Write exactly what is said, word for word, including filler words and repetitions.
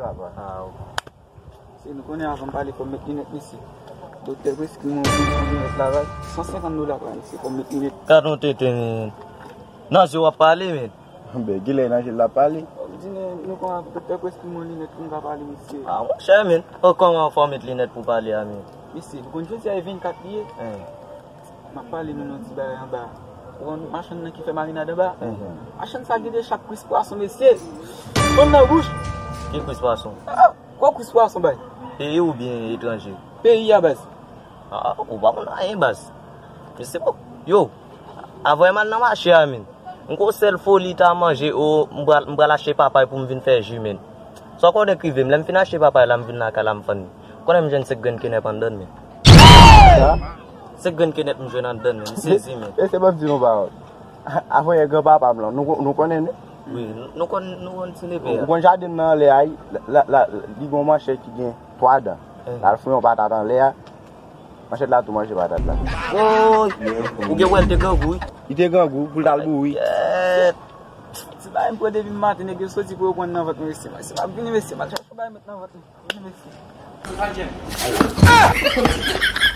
Papa. Ah, ok. Se nou konnen avan m pale fò m met linèt, mesye. Doktè preskri mwen pou m met linèt la, bay san senkant dola, bay, mesye, fò m met linèt. Gad yon tenten, men. Nan je w ap pale, men. Ben, kilè nan je l ap pale? Di nou, nou konnen doktè preskri mwen linèt pou m ka pale, mesye. Ah, monchè, men. O, kòman fò w met linèt pou pale a, men? Mesye, nou konn jodi a e vennkat li ye. Hein. M ap pale nou nan ti bagay anba. Ou konn machann nan ki fè marinad anba? Mhm. Machann sa gen de chak kwis pwason, mesye. Fanm nan bouch. Ki kwis pwason? Ah, gwo kwis pwason, bay. Peyi oubyen etranje? Peyi a, baz. Ah, ou pa konn anyen, baz. Mesye, bon. Yo, avan m al nan mache a, men. M gon sèl foli ta manje, o, m pral, m pral achte papay pou m vin fè ji, men. Sa w konnen k rive m, lè m fin achte papay la, m vin lakay la, m fann li. Konnen m jwenn senk grenn kenèp anndan l, men. Sa? Senk grenn kenèp m jwenn anndan l, men. M sezi, men. E se ban m di nou pawòl. Avan yè granpapa m lan, nou, nou konnen, non? Wi, nou, nou konn, nou konn ti nepe a. Ou konn jaden nan anlè a, la, la, la, li gon manchèt ki gen twa dan. Mhm. L al fouye yon patat anlè a. Manchèt la tou manje patat la. Woy! Ou gen wè l te grangou, wi. Li te grangou, pou l t al bouri. Kèt! Ti bagay m pran depi maten, nèg yo soti pou yo pran nan vant mwen, mesye. Mesye, m ap vini, mesye, m al chache yon bagay met nan vant mwen. Vini, mesye.